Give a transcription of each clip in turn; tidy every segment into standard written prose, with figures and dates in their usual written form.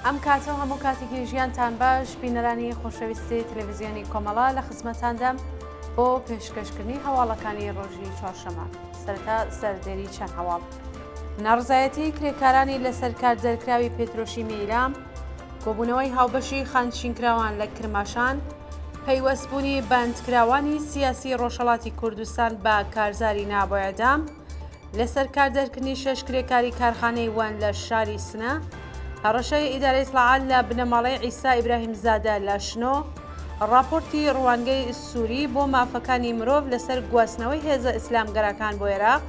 ئەم کاتە و هەموو کاتێکی ژیانتان باش بینەرانی خۆشەویستی تەلەڤزیۆنی کۆمەڵە لە خزمەتاندام بۆ پێشکەشکردنی هەواڵەکانی ڕۆژی چوارشەمە سەرەتا سەردێری چەند هەواڵ. ناڕزایەتی کرێکارانی لەسەر کار دەرکراوی پێترۆشیمی ئیلام، کۆبوونەوەی هاوبەشی خانشینکراوان لە کرماشان، پەیوەستبوونی بەندکراوانی سیاسی ڕۆژهەڵاتی کوردستان بە کارزاری نا بۆ ئێعدام، لەسەر کار دەرکردنی شەش کرێکاری کارخانەی وەن لە شاری سنە، هەڕەشەی ئیدارەی ئیتڵاعات لە بنەماڵەی عیسا ئیبراهیمزادە لە شنۆ، ڕاپۆرتی ڕوانگەی سووری بۆ مافەکانی مرۆڤ لەسەر گواستنەوەی هێزە ئیسلامگەراکان بۆ ئێراق،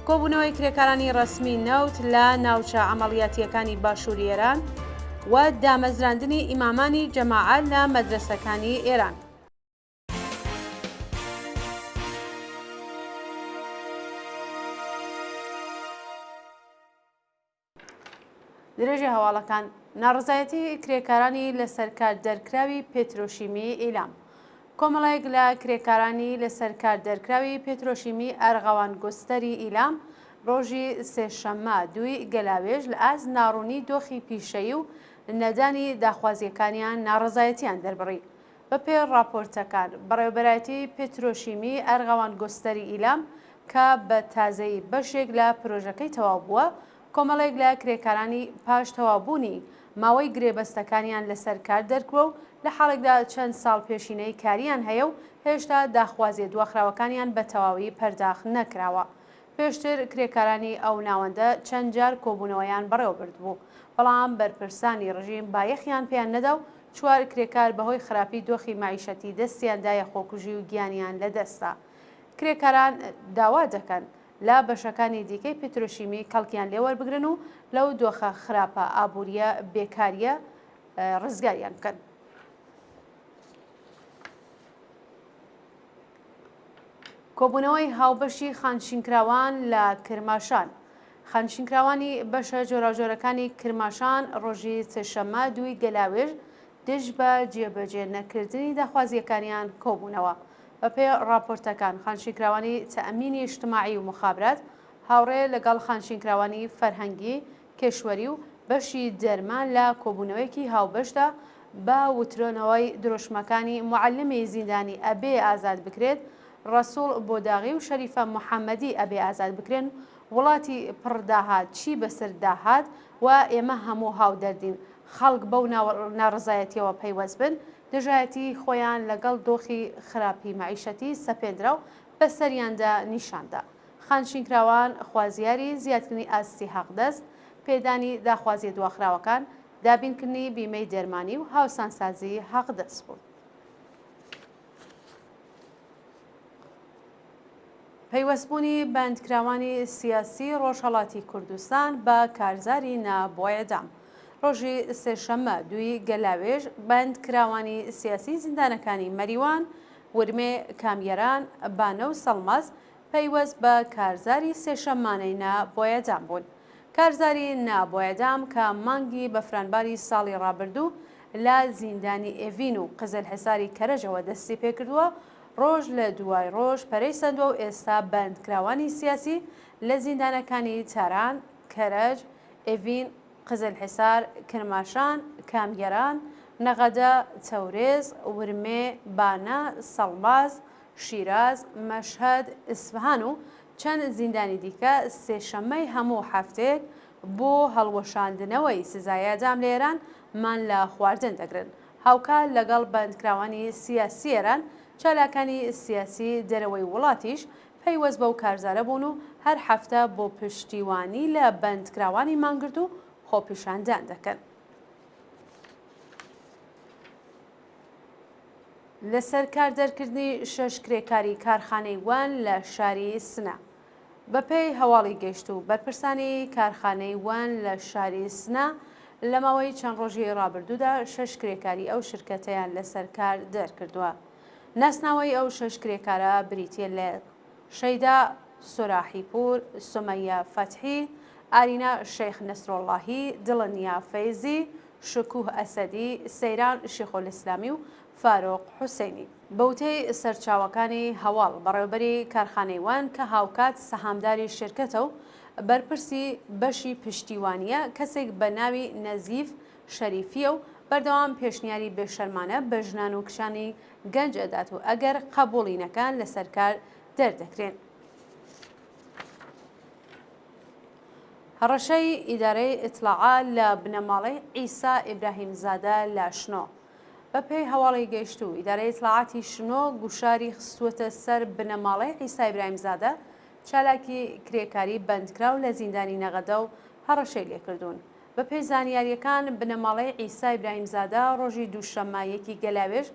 کۆبوونەوەی کرێکارانی ڕەسمی نەوت لە ناوچە عەمەڵیاتییەکانی باشووری ئێران و دامەزراندنی ئیمامانی جەماعە لە مەدرەسەکانی ئێران. درێژەی هەواڵەکان، ناڕەزایەتی کرێکارانی لەسەر کار دەرکراوی پێترۆشیمی ئیلام. کۆمەڵێک لە کرێکارانی لەسەر کار دەرکراوی پێترۆشیمی ئەرغەوان گوستەری ئیلام ڕۆژی سێشەممە دووی گەلاوێژ لە ئاست ناڕوونی دۆخی پیشەیی و نەدانی داخوازییەکانیان ناڕەزایەتیان دەربڕی. بەپێی ڕاپۆرتەکان، بەڕێوەبەرایەتی پترۆشیمی ئەرغەوان گوستەری ئیلام کە بە تازەیی بەشێک لە پرۆژەکەی تەواو بووە، کۆمەڵێک لە کرێکارانی پاش تەواوبوونی ماوەی گرێبەستەکانیان لەسەر کار دەرکووە و لە حاڵێکدا چەند ساڵ پێشینەی کاریان هەیە و هێشتا داخوازیە دواخراوەکانیان بە تەواوی پەرداخت نەکراوە. پێشتر کرێکارانی ئەو ناوەندە چەند جار کۆبوونەوەیان بەڕێوە بردبوو، بەڵام بەرپرسانی ڕژیم بایەخیان پێیان نەدا و چوار کرێکار بەهۆی خراپی دۆخی مەعیشەتی دەستیان دایە خۆکوژی و گیانیان لەدەستدا. کرێکاران داوا دەکەن لە بەشەکانی دیکەی پترۆشیمی کەڵکیان لێ وەربگرن و لەو دۆخە خراپە ئابوورییە بێکارییە ڕزگاریان بکەن. کۆبوونەوەی هاوبەشی خانشینکراوان لە کرماشان خانشینکراوانی بەشە جۆراوجۆرەکانی کرماشان ڕۆژی سێشەممە دووی گەلاوێژ دژ بە جێبەجێ نەکردنی داخوازییەکانیان کۆبوونەوە. بەپێی ڕاپۆرتەکان خانشینکراوانی تەئمینی ئیجتماعی و موخابرات هاوڕێ لەگەڵ خانشینکراوانی فەرهەنگی، کێشوەری و بەشی دەرمان لە کۆبوونەوەیەکی هاوبەشدا بە وترۆنەوەی دروشمەکانی موعەلمی زیندانی ئەبێ ئازاد بکرێت، ڕەسوڵ بۆداغی و شەریفە محەمەدی ئەبێ ئازاد بکرێن، وڵاتی پڕ داهات چی بەسەر داهات و ئێمە هەموو هاودەردین، خەڵک بەو ناڕەزایەتیەوە پەیوەست بن، دژایەتی خۆیان لەگەڵ دۆخی خراپی مەعیشەتی سەپێندراو بەسەریاندا نیشاندا. خانشینکراوان خوازیاری زیادکردنی ئاستی حەقدەست، پێدانی داخوازیە دواخراوەکان، دابینکردنی بیمەی دەرمانی و هاوسانسازی حەقدەست بوون. پەیوەستبوونی بەندکراوانی سیاسی ڕۆژهەڵاتی کوردستان بە کارزاری نا بۆ ئێعدام. ڕۆژی سێشەممە دووی گەلاوێژ بەندکراوانی سیاسی زیندانەکانی مەریوان، ورمێ، کامیەران، بانە و سەڵماس پەیوەست بە کارزاری سێشەممانەی نا بۆ ئێعدام بوون. کارزاری نا بۆ ئێعدام کە مانگی بەفرانباری ساڵی ڕابردوو لە زیندانی ئێڤین و قزلحساری کەرەجەوە دەستی پێکردووە، ڕۆژ لە دوای ڕۆژ پەرەی سەندووە و ئێستا بەندکراوانی سیاسی لە زیندانەکانی تاران، کەرەج، ئێڤین، قزلحسار، کرماشان، کامیەران، نەغەدە، تەورێز، ورمێ، بانە، سەڵماس، شیراز، مەشهەد، ئیسفهان و چەند زیندانی دیکە سێشەممەی هەموو هەفتەیەک بۆ هەڵوەشاندنەوەی سزای ئێعدام لە ئێران مان لە خواردن دەگرن. هاوکات لەگەڵ بەندکراوانی سیاسی ئێران، چالاکانی سیاسی دەرەوەی وڵاتیش پەیوەست بەو کارزارە بوون و هەر هەفتە بۆ پشتیوانی لە بەندکراوانی مانگرتوو خۆپیشاندان دەکەن. لەسەر کار دەرکردنی شەش کرێکاری کارخانەی وان لە شاری سنە. بەپێی هەواڵی گەیشتوو، بەرپرسانی کارخانەی وان لە شاری سنە لە ماوەی چەند ڕۆژی ڕابردوودا شەش کرێکاری ئەو شرکەتەیان لەسەر کار دەرکردووە. ناسناوەی ئەو شەش کرێکارە بریتییە لە، شەیدا سۆراحیپوور، سومەیە فەتحی، ئارینا شێخ نەسرۆڵڵاهی، دڵنیا فەیزی، شکوه ئەسەدی، سەیران شێخۆلئیسلامی و فارۆق حوسەینی. بە وتەی سەرچاوەکانی هەواڵ، بەڕێوەبەری کارخانەی وان کە هاوکات سەهامداری شرکەتە و بەرپرسی بەشی پشتیوانییە، کەسێک بە ناوی نەزیف شەریفییە و بەردەوام پێشنیاری بێشەرمانە بە ژنان و کچانی گەنج ئەدات و ئەگەر قەبووڵی نەکەن لەسەر کار دەردەکرێن. هەڕەشەی ئیدارەی ئیتڵاعات لە بنەماڵەی عیسا ئیبراهیم زادە لە شنۆ. بەپێی هەواڵی گەیشتوو، ئیدارەی ئیتڵاعاتی شنۆ گوشاری خستووەتە سەر بنەماڵەی عیسا ئیبراهیم زادە، چالاکی کرێکاری بەندکراو لە زیندانی نەغەدە و هەڕەشەی لێکردوون. بەپێی زانیارییەکان، بنەماڵەی عیسا ئیبراهیم زادە ڕۆژی دووشەممە یەکی گەلاوێژ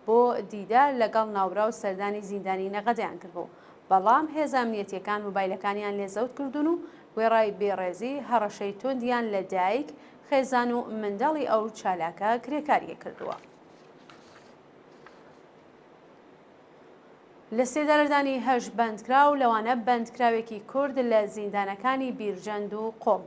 بۆ دیدار لەگەڵ ناوبراو سەردانی زیندانی نەغەدەیان کردبوو، بەڵام هێزە ئەمنیەتییەکان مۆبایلەکانیان لێ زەوت کردوون و وێڕای بێڕێزی، هەڕەشەی توندیان لە دایک، خێزان و منداڵی ئەو چالاکە کرێکارییە کردووە. لەسێدارەدانی هەشت بەندکراو، لەوانە بەندکراوێکی کورد لە زیندانەکانی بیرجەند و قوم.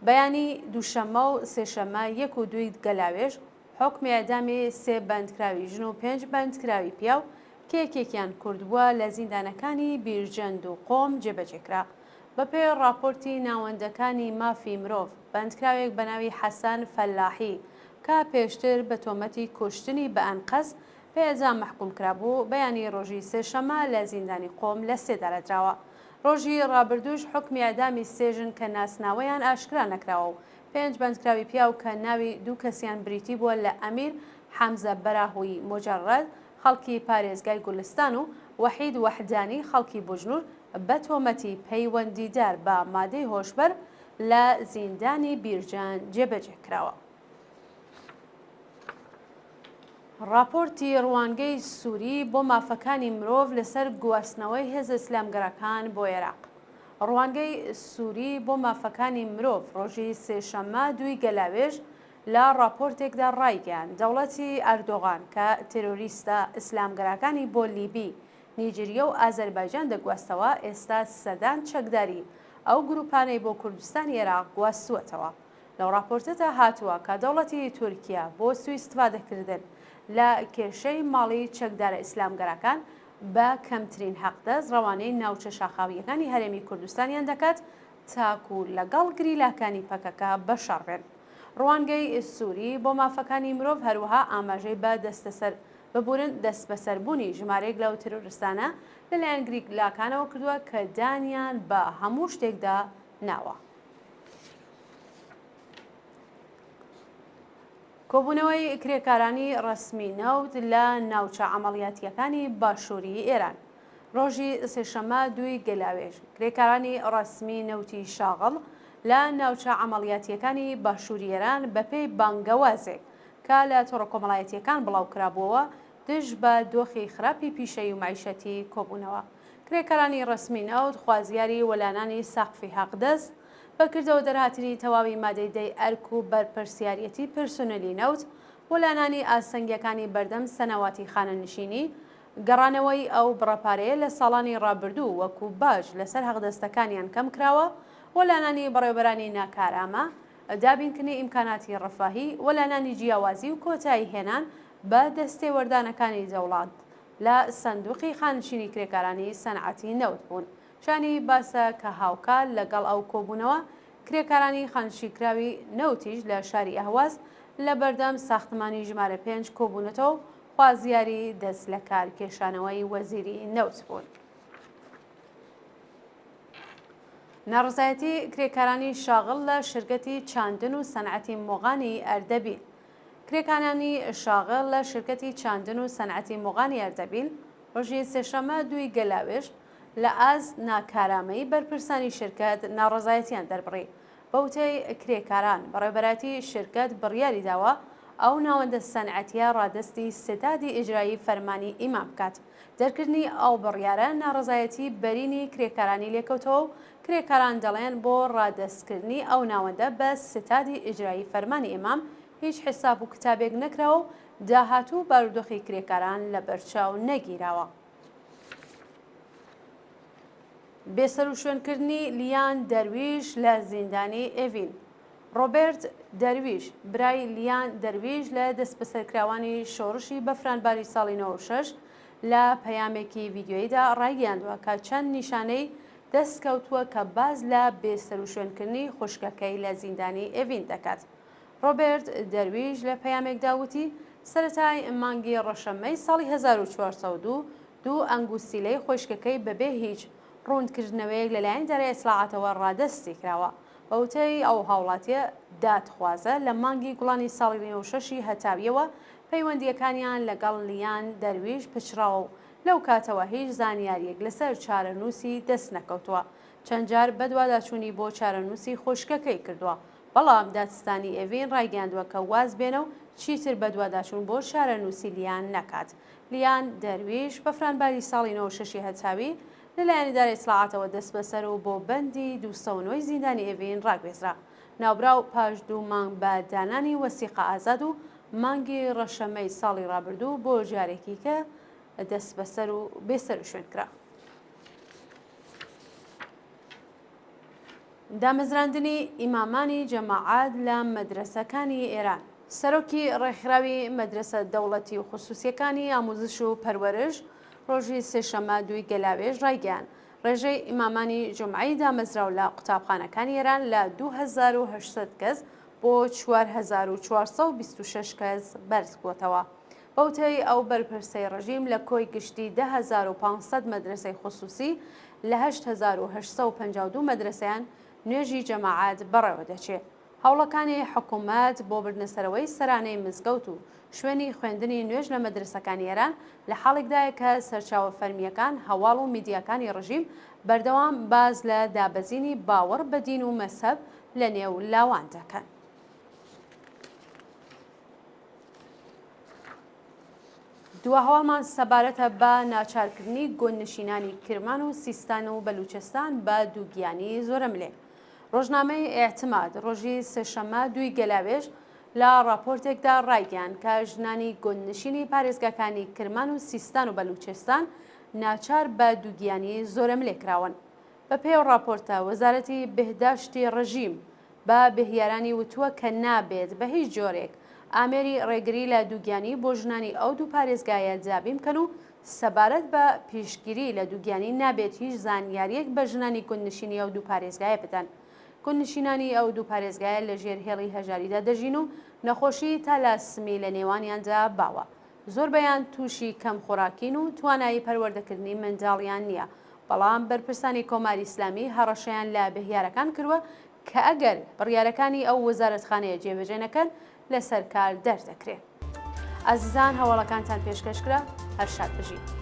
بەیانی دووشەممە و سێشەممە یەک و دووی گەلاوێژ، حوکمی ئێعدامی سێ بەندکراوی ژن و پێنج بەندکراوی پیاو کە یەکێکیان کورد بووە لە زیندانەکانی بیرجەند و قۆم جێبەجێ کرا. بەپێی ڕاپۆرتی ناوەندەکانی مافی مرۆڤ، بەندکراوێک بە ناوی حەسەن فەلاحی کە پێشتر بە تۆمەتی کوشتنی بە ئەنقەست بە ئێعدام مەحکووم کرابوو، بەیانی ڕۆژی سێشەممە لە زیندانی قۆم لە سێدارە دراوە. ڕۆژی ڕابردووش حوکمی ئێعدامی سێ ژن کە ناسناوەیان ئاشکرا نەکراوە و پێنج بەندکراوی پیاو کە ناوی دوو کەسیان بریتی بووە لە ئەمیر حەمزە بەراهویی موجەڕەد خەڵکی پارێزگای گولستان و وەحید وەحدانی خەڵکی بوجنور بە تۆمەتی پەیوەندیدار بە مادەی هۆشبەر لە زیندانی بیرجەند جێبەجێ کراوە. ڕاپۆرتی ڕوانگەی سوری بۆ مافەکانی مرۆڤ لەسەر گواستنەوەی هێزە ئیسلامگەراکان بۆ ئێراق. ڕوانگەی سوری بۆ مافەکانی مرۆڤ ڕۆژی سێشەممە دووی گەلاوێژ لە ڕاپۆرتێکدا ڕایگەیاند، دەوڵەتی ئەردۆغان کە تێرۆریستە ئیسلامگەراکانی بۆ لیبی، نیجریە و ئازەربایجان دەگواستەوە، ئێستا سەدان چەکداری ئەو گروپانەی بۆ کوردستانی ئێراق گواستووەتەوە. لەو ڕاپۆرتەدا هاتووە کە دەوڵەتی تورکیا بۆ سوئیستفادەکردن لە کێشەی ماڵی چەکدارە ئیسلامگەراکان بە کەمترین حەقدەست ڕەوانەی ناوچە شاخاوییەکانی هەرێمی کوردستانیان دەکات تاکو لەگەڵ گریلاکانی پەکەکە بەشەڕ بێن. ڕوانگەی سوری بۆ مافەکانی مرۆڤ هەروەها ئاماژەی بە دەستەسەر ببورن دەستبەسەربوونی ژمارەیەک لەو تیرۆرستانە لەلایەن گریلاکانەوە کردووە کە دانیان بە هەموو شتێکدا ناوە. کۆبوونەوەی کرێکارانی ڕەسمی نەوت لە ناوچە عەمەڵیاتییەکانی باشووری ئێران. ڕۆژی سێشەممە دووی گەلاوێژ، کرێکارانی ڕەسمی نەوتی شاغڵ لە ناوچە عەمەڵیاتییەکانی باشووری ئێران بەپێی بانگەوازێک کە لە تۆڕە کۆمەڵایەتییەکان بڵاو کرابووەوە دژ بە دۆخی خراپی پیشەیی و مەعیشەتی کۆبوونەوە. کرێکارانی ڕەسمی نەوت خوازیاری وەلانانی سەقفی حەقدەست، بە کردەوە دەرهاتنی تەواوی مادەی دەی ئەرک و بەرپرسیاریەتی پرسونلی نەوت، وەلانانی ئاستەنگیەکانی بەردەم سەنەواتی خانەنشینی، گەڕانەوەی ئەو بڕە پارەیە لە ساڵانی ڕابردوو وەکو باج لەسەر حەقدەستەکانیان کەمکراوە، وەلانانی بەڕێوەبەرانی ناکارامە، دابینکردنی ئیمکاناتی ڕەفاهی، وەلانانی جیاوازی و کۆتایی هێنان بە دەستێوەردانەکانی دەوڵات لە سندوقی خانشینی کرێکارانی سەنعەتی نەوت بوون. شایانی باسە کە هاوکات لەگەڵ ئەو کۆبوونەوە، کرێکارانی خانشینکراوی نەوتیش لە شاری ئەهواز لە بەردەم ساختمانی ژمارە پێنج کۆبوونەتەوە و خوازیاری دەست لەکار کێشانەوەی وەزیری نەوت بوون. ناڕەزایەتی کرێکارانی شاغڵ لە شرکەتی چاندن و سەنعەتی مۆغانی ئەردەبیل. کرێکارانی شاغڵ لە شرکەتی چاندن و سەنعەتی مۆغانی ئەردەبیل ڕۆژی سێشەممە دووی گەلاوێژ لە ئاست ناکارامەیی بەرپرسانی شرکەت ناڕەزایەتیان دەربڕی. بە وتەی کرێکاران، بەڕێوەبەرایەتی شرکەت بڕیاری داوە ئەو ناوەندە سەنعەتییە ڕادەستی ستادی ئیجرایی فەرمانی ئیمام بکات. دەرکردنی ئەو بڕیارە ناڕەزایەتی بەرینی کرێکارانی لێکەوتەوە و کرێکاران دەڵێن بۆ ڕادەستکردنی ئەو ناوەندە بە ستادی ئیجرایی فەرمانی ئیمام هیچ حیساب و کتابێک نەکراوە و داهاتوو و بارودۆخی کرێکاران لەبەرچاو نەگیراوە. بێسەروشوێنکردنی لیان دەرویش لە زیندانی ئێڤین. ڕۆبێرت دەرویش، برای لیان دەرویش لە دەستبەسەرکراوانی شۆڕشی بەفرانباری ساڵی 96، لە پەیامێکی ڤیدیۆییدا ڕایگەیاندووە کە چەند نیشانەی دەستکەوتووە کە باس لە بێسەروشوێنکردنی خوشکەکەی لە زیندانی ئێڤین دەکات. ڕۆبێرت دەرویش لە پەیامێکدا وتی، سەرەتای مانگی ڕەشەممەی ساڵی 1402 دوو ئەنگوستیلەی خۆیشکەکەی بەبێ هیچ ڕوونکردنەوەیەک لەلایەن ئیدارەی ئیتڵاعاتەوە ڕادەستی کراوە. بە وتەی ئەو هاوڵاتییە دادخوازە، لە مانگی گوڵانی ساڵی 96 ی هەتاوییەوە پەیوەندییەکانیان لەگەڵ لیان دەرویش پچڕاوە و لەو کاتەوە هیچ زانیارییەک لەسەر چارەنووسی دەست نەکەوتووە. چەند جار بەدواداچوونی بۆ چارەنووسی خوشکەکەی کردووە، بەڵام دادستانی ئێڤین ڕایگەیاندووە کە واز بێنە و چیتر بەدواداچوون بۆ چارەنووسی لیان نەکات. لیان دەرویش، بەفرانباری ساڵی 96 ی هەتاوی، لەلایەن ئیدارەی ئیتڵاعاتەوە دەستبەسەر و بۆ بەندی 209 ی زیندانی ئێڤین ڕاگوێزرا. ناوبراو پاش دوو مانگ بە دانانی وەسیقە ئازاد و مانگی ڕەشەمەی ساڵی ڕابردوو بۆ جارێکیکە دەستبەسەر و بێسەروشوێن کرا. دامەزراندنی ئیمامانی جەماعەت لە مەدرەسەکانی ئێران. سەرۆکی ڕێکخراوی مەدرەسە دەوڵەتی و خسوسیەکانی ئاموزش و پەروەرش ڕۆژی سێشەممە دووی گەلاوێژ ڕایگەیاند، ڕێژەی ئیمامانی جومعەی دامەزراو لە قوتابخانەکانی ئێران لە 2800 کەس بۆ 4426 کەس بەرزبووەتەوە. بەوتەی ئەو بەرپرسەی ڕژیم لە کۆی گشتی 10500 مەدرەسەی خسوسی لە 8852 مەدرەسەیان نوێژی جەماعەت بەڕێوە دەچێ. هەوڵەکانی حکومەت بۆ بردنەسەرەوەی سەرانەی مزگەوت و شوێنی خوێندنی نوێژ لە مەدرەسەکانی ئێران لە حاڵێکدایە کە سەرچاوە فەرمییەکان، هەواڵ و میدیاکانی ڕژیم بەردەوام باس لە دابەزینی باوەڕ بە دین و مەزهەب لە نێو لاوان دەکەن. دوا هەواڵمان سەبارەتە بە ناچارکردنی گوندنشینانی کرمان و سیستان و بەلوچستان بە دووگیانی زۆرەملێ. ڕۆژنامەی ئیعتماد ڕۆژی سێشەممە دووی گەلاوێژ لە ڕاپۆرتێکدا ڕایگەیاند کە ژنانی گوندنشینی پارێزگاکانی کرمان و سیستان و بەلوچستان ناچار بە دووگیانی زۆرەملێ کراون. بەپێی ئەو ڕاپۆرتە، وەزارەتی بێهداشتی ڕژیم بە بێهیارانی وتووە کە نابێت بە هیچ جۆرێک ئامێری ڕێگری لە دووگیانی بۆ ژنانی ئەو دوو پارێزگایە دابین بکەن و سەبارەت بە پیشگیری لە دووگیانی نابێت هیچ زانیارییەک بە ژنانی گوندنشینی ئەو دوو پارێزگایە بدەن. گوندنشینانی ئەو دوو پارێزگایە لە ژێر هێڵی هەژاریدا دەژین و نەخۆشی تالاسمی لە نێوانیاندا باوە. زۆربەیان تووشی کەم خۆراکین و توانایی پەروەردەکردنی منداڵیان نییە، بەڵام بەرپرسانی کۆماری ئیسلامی هەڕەشەیان لە بهیارەکان کردووە کە ئەگەر بڕیارەکانی ئەو وەزارەتخانەیە جێبەجێ نەکەن لەسەر کار دەردەکرێن. ئازیزان هەواڵەکانتان پێشکەش کرا، هەر شاد بژین.